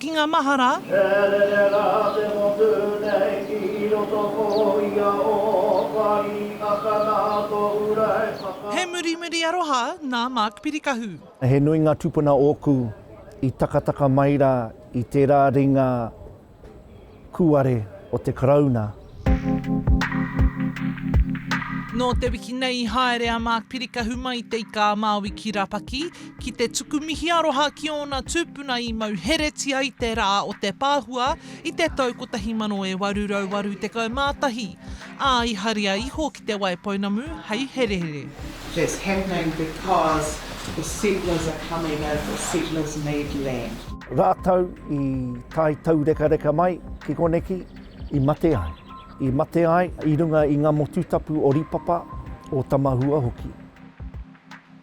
hokinga mahara. He rere rā te motu nei ki roto ko ia o Parihaka nā tōu rae whaka. He murimuri aroha nā Mark Pirikahu. He nui ngā tūpuna ōku i takataka mai rā i tērā ringa kūare o te Karauna. Nō te wiki nei i haere a Mark Pirikahu mai i Te Ika-a-Māui ki Rapaki ki te tuku mihi aroha ki ōna tūpuna i mau heretia i te rā o te pāhua i te tau 1881, ā, i haria iho ki Te Waipounamu hei herehere. That's happening because the settlers are coming in, the settlers need land. Rātou i tae taurekareka mai ki koneki, i mate ai. I mate ai i runga i nga motu tapu o Ripapa, o Tamahua hoki.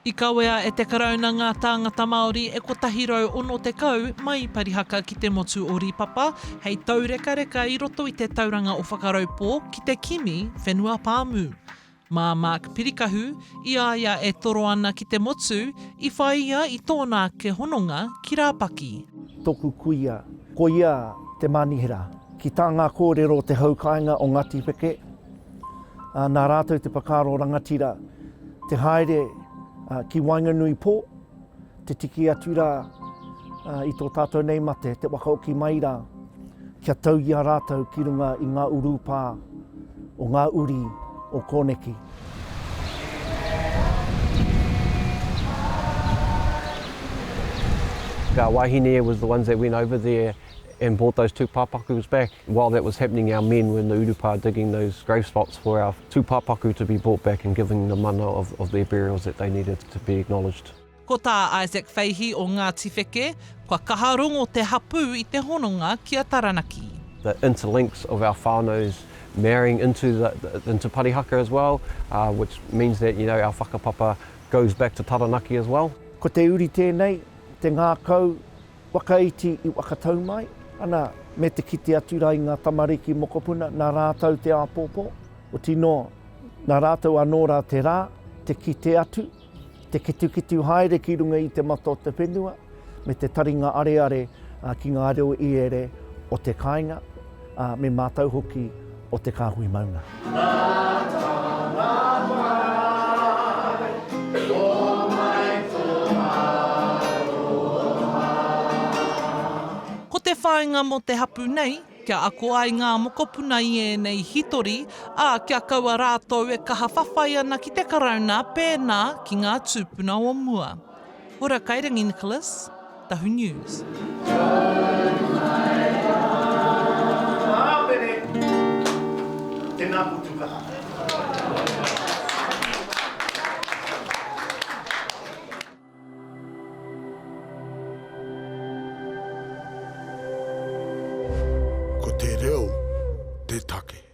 I kawea e te Karauna ngā tāngata Māori e 160 mai i Parihaka ki te motu o Ripapa hei taurekareka i roto i te tauranga o Whakaraupō ki te kimi whenua pāmu. Mā Mark Pirikahu, i a ia e toro ana ki te motu, i whai ia i tōna ake hononga ki Rāpaki. Tōku kuia, ko ia te mānihera. Ki tā ngā kōrero o te hau kāinga o Ngāti Wheke, nā rātou te whakaaro rangatira te haere ki waenganui pō, te tiki atu rā i tō tātou nei mate, te whakaoki mai rā, kia tau i a rātou ki runga i ngā urupā o ngā uri o kōneki. Our wahine was the ones that went over there and brought those tūpāpakus back. While that was happening, our men were in the urupā digging those grave spots for our tūpāpaku to be brought back and giving the mana of, of their burials that they needed to be acknowledged. Ko tā Isaac Fahey o Ngāti Wheke, kua kaha rongo te hapū i te hononga ki a Taranaki. The interlinks of our whānaus marrying into the, into Parihaka as well, uh, which means that, you know, our whakapapa goes back to Taranaki as well. Ko te uri tēnei, te ngākau Waka iti i whakatau mai, ana, me te kite atu rā i ngā tamariki mokopuna, nā rātou te āpōpō, otinō, nā rātou anō rā te rā, te kite atu, te ketuketu haere ki runga i te mata o te whenua, me te taringa areare ki ngā reo iere o te kāinga, ā, me mātou hoki o te kāhui maunga. Nā tāna mai, homai tō aroha. Ko te whāinga mō te hapū nei, kia ako ai ngā mokopuna i ēnei hitori, ā, kia kaua rātou e kaha whawhai ana ki te Karauna pēnā ki ngā tūpuna o mua. Hora Kairangi Nicholas, Tahu News. Āpere, Tēnā koutou katoa. Ko te reo te take.